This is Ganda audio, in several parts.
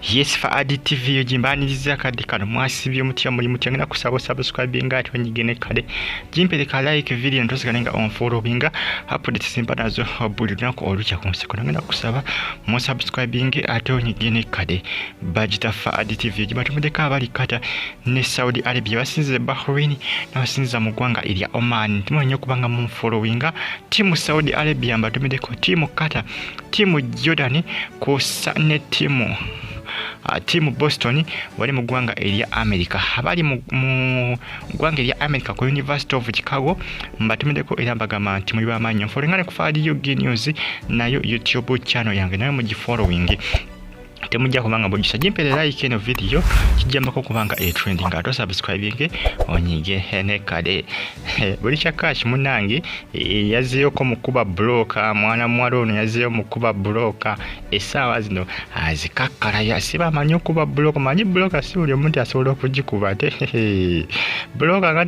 Yes, Faadi TV yo gimbaniriza akadde kano. Mwasibye mutya? Muli mutya? Ngenda kusaba subscribinga ate onyigene kale gimpereka like video ntosigale nga onfollowinga updates simba nazo buli lunaku olukya ku nseko. Ngenda kusaba mu subscribing ate onyigene kale. Bagita Faadi TV gibatumiddeko abali Qatar ne Saudi Arabia, basinze Bahrain n'abasinza mu ggwanga erya Oman. Timanyi okubanga munfollowinga. Tiimu Saudi Arabia mbatumiddeko, tiimu Qatar, tiimu Jordan kw'ossa ne tiimu Boston wali mu ggwanga erya America. Abali mu ggwanga erya America ku University of Chicago mbatumiddeko era mbagamba nti muli bamaanyi. Nfollowinga ne ku Faadi UG News, nayo YouTube channel yange nayo mugifollowing, temujja kubanga bujjusa. Gimpere like eno video, kijjambako kubanga etrending, ate osubscribing onyige ne kale. Buli Cash munange yazzeeyoko mu kuba bulooka. Mwana muwala ono yazzeeyo mu kuba bulooka, essaawa zino azikakkalaya. Si bamanyi okuba bulooka, manyi bulooka si buli omuntu asobola okugikuba. Ate bulooka nga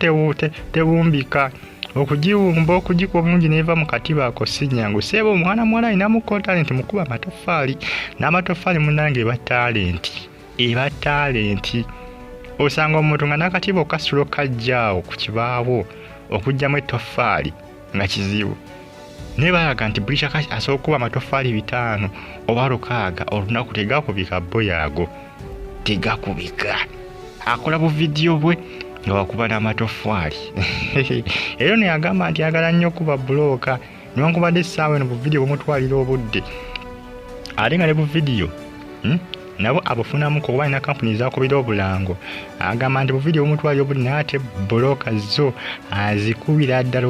tebumbika, okugiwumba, okugikuba obulungi neva mu katiba ako si nyangu. Seeba omwana muwala alinamuko talent mukuba amatoffaali, n'amatoffaali munange eba talent, eba talent. Osanga omuntu nga n'akatiba okasula okajjaawo ku kibaawo okugyamu ettoffaali nga kizibu, naye balaga nti buli kyaka asobola okuba amatoffaali 5 oba 6 olunaku, tegakubika. Boyaago tegakubika, akola buvidiyo bwe nga wakuba n'amatoffaali. Era ono yagamba nti ayagala nnyo okuba bulooka newankubadde essaawa eno buvidiyo bumutwalira obudde, ate nga ne buvidiyo nabo abufunamu kuba alina kampuni ezakubira obulango. Agamba nti buvidiyo bumutwalira obudde, naye ate bulooka zo azikubira ddala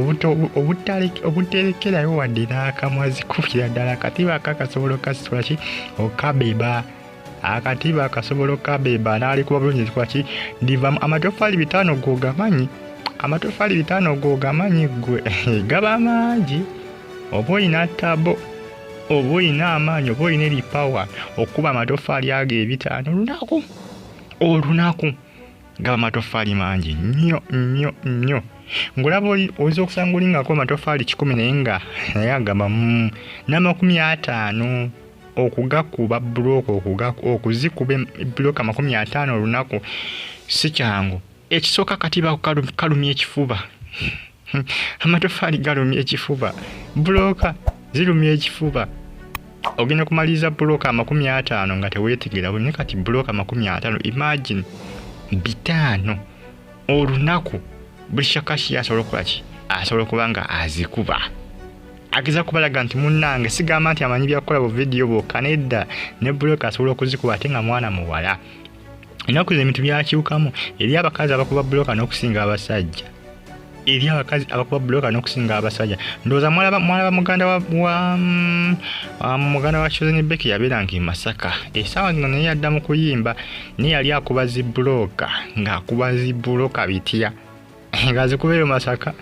obuterekerayo wadde n'akamu, azikubira ddala. Akatiba aka kasobola okasitula ki okabeba, akatiba akasobola okabeba n'alikuba bulungi zikuba ki ndivamu amatoffaali 5. Gogamanyi amatoffaali 5, gogamanyi gwe gaba mangi. Oba olina tabo, oba olina amaanyi, oba olina eripawa okuba amatoffaali ago 5 olunaku, olunaku gaba matoffaali mangi nnyo nnyo nnyo. Ng'olaba oyinza okusanga olingako amatoffaali 100, naye nga naye agamba n'50 okugakuba bulooka, okuzikuba bulooka 50 olunaku si kyangu. Ekisooka katiba kalumya ekifuba, amatoffaali galumya ekifuba, bulooka zirumya ekifuba. Ogenda kumaliriza bulooka 50 nga teweetegera naye kati bulooka 50, imagine 5 olunaku. Buli Cash asobola okukola ki? Asobola okuba nga azikuba, ageza kubalaga nti munnange sigamba nti amanyi byakukola bu vidiyo bwokka, nedda, ne bulooka asobola okuzikuba, ate nga mwana muwala. Ennaku zino ebintu byakyukamu, eri abakazi abakuba bulooka n'okusinga abasajja, eri abakazi abakuba bulooka n'okusinga abasajja. Ndowooza mwalaba muganda wa Chosen Becky yabeeranga e Masaka, essaawa zino naye yadda mu kuyimba, naye yali akuba zibulooka, ng'akuba zibulooka bitya, ng'azikuba eyo Masaka,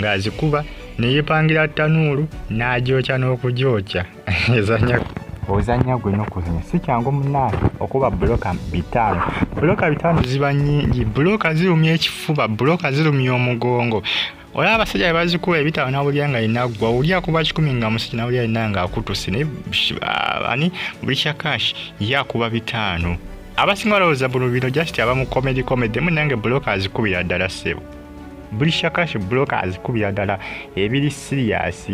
ng'azikuba neyepangira tanuulu n'agyokya n'okugyokya. Ezanya ozanya gwe n'okuzanya si kyangu munnange okuba bulooka 5. Bulooka 5 ziba nnyingi, bulooka zirumya ekifuba, bulooka zirumya omugongo. Olaba abasajja bwe bazikuba 5 nawulira nga inaggwa, oli akuba 100 nga musajja nawulira yenna nga akutuse, naye ani buli Cash ye akuba 5. Abasinga balowooza buno bino just aba mu comedy comedy. Munnange bulooka azikubira ddala ssebo. Buli Cash bulooka azikubira ddala ebiri serious.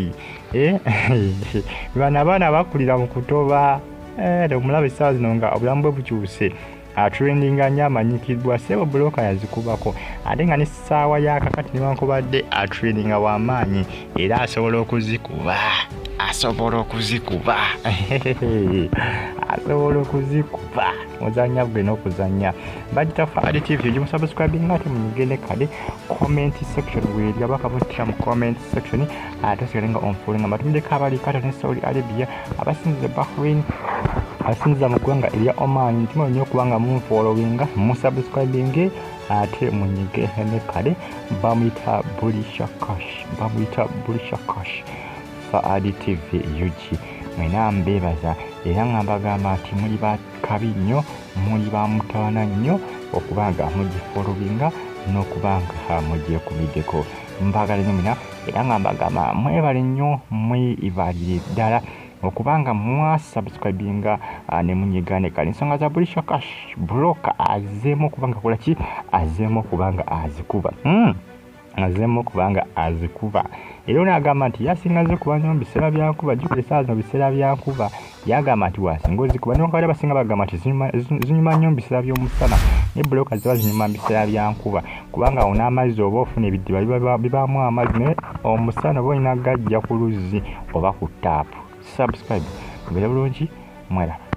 Bano abaana bakulira mu kutoba, omulaba essaawa zino nga obulamu bwe bukyuse, atrendinga nnyo, amanyikiddwa ssebo, bulooka yazikubako. Ate nga n'essaawa yakakati newankubadde atrendinga w'amaanyi, era asobola okuzikuba, asobola okuzikuba, asobola okuzikuba. Muzanya gwe n'okuzanya. Bagita Faadi TV, gimusubscribinga ate munyigende kale comment section weeri abakabutira mu comment section, ate osigale nga onfollowinga. Mbatumiddeko abali Qatar ne Saudi Arabia, abasinziza Bahrain, abasinziza mu ggwanga erya Oman. Ntimanyi nnyo okuba nga munfollowinga, musubscribinge ate munyige ne kale. Bamuyita Bulisha Cash, bamuyita Bulisha Cash, Faadi TV UG. Mwena mbeebaza era nga mbagamba nti muli bakabi nnyo, muli ba mutawana nnyo okuba nga mugifollowinga n'okuba nga mugyekubiddeko. Mbagala nnyo mwena era nga mbagamba mwebale nnyo, mwebalire ddala. Okubanga mwasubscribinga ne munyigane kale ensonga za Bulisho Cash Broker azeemu okubanga akola ki? Azeemu okubanga azikuba. Azeemu okubanga azikuba. Era ono agamba nti yasinga zikuba nnyo mu biseera bya nkuba, jjukira essaawa zino biseera bya nkuba. Yagamba nti wasinga ozikuba newankubadde abasinga bagamba nti zinyuma nnyo mu biseera by'omusana, naye bbulooka ziba zinyuma mu biseera bya nkuba kubanga awo n'amazzi oba ofuna ebidiba bibaamu amazzi, naye omusana oba olina gajja ku luzzi oba ku ttaapu. Subscribe, mubeere bulungi, mweraba.